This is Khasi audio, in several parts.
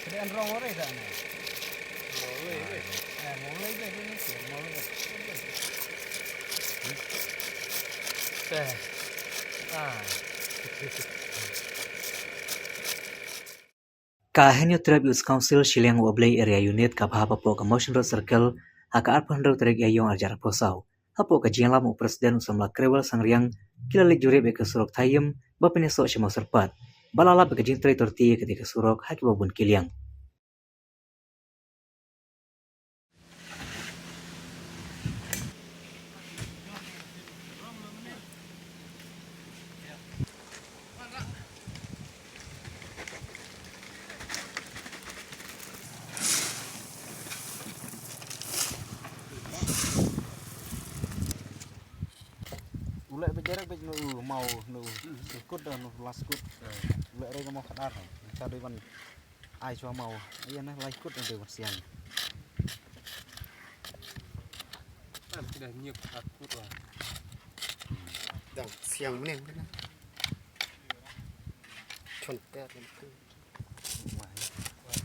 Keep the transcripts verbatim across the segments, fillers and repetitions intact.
Ka Hynñiewtrep Youth Council Shillong Woblei Area Unit ka bha hapoh ka Mawshynrut Circle ha ka arphew hynriew tarik Ïaïong arhajar arphew saw. Hapoh ka jingïalam u President u samla Krewel Sangriang, ki la leit jurip ïa ka surok Thaiëm ba pynïasoh sha Mawsyrpat, ba la lap ïa ka jingtrei torti ïa katei ka surok ha kiba bun ki liang. U leh beit direct beit, no, u maw, no, u kut da, no, last kut. U leh re ka maw khadar. Sa dei ban ai shuwa maw. Ïa na lai kut na dei ban siang. Tam ti dah nyep kut wa. Dang siang menen kana. Chon ter. Wai. Wai.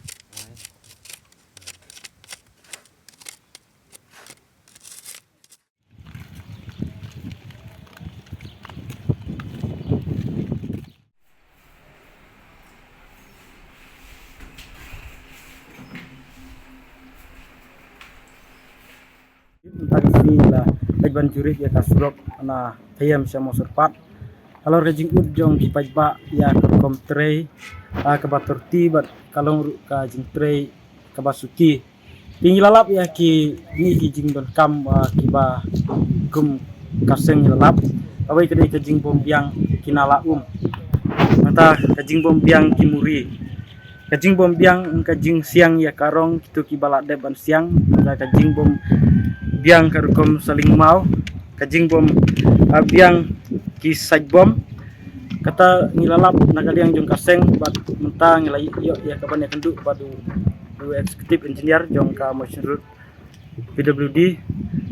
Mynta ka sngi la leit ban jurip ïa ka surok na Thaiëm sha Mawsyrpat. Halor ka jingud jong ki paidbah ïa ka rukom trei, ah, kaba torti bad ka long ruh ka jingtrei kaba suki. Te ngi la lap ïa kine ki jingdonkam, ah, kiba kum ka seng ngi la lap. Kawei ka dei ka jingbym biang ki nala um. Nangta ka jingbym biang ki muri. Ka jingbym biang ka jingsiang ïa ka rong kito kiba la dep ban siang. Nangta ka jingbym biang ka rukom saling maw. Ka jingbym, ah, biang ki sait bom. Kata ngi la lap na ka liang jong ka seng bad mynta ngi la ïoh ïa ka ban ïakynduh bad u, u executive engineer jong ka Mawshynrut P W D.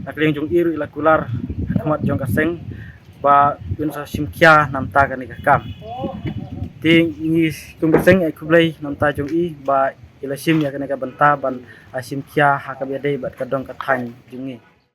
Na ka liang jong i ruh i la kular ha khmat jong ka seng ba un sa shim khia na bynta kane ka kam. Te ngi kum ka seng ai khublei na bynta jong i ba i la shim ïa kane ka bynta ban, ah, shim khia ha kaba ïadei bad ka dong ka thaiñ jong ngi.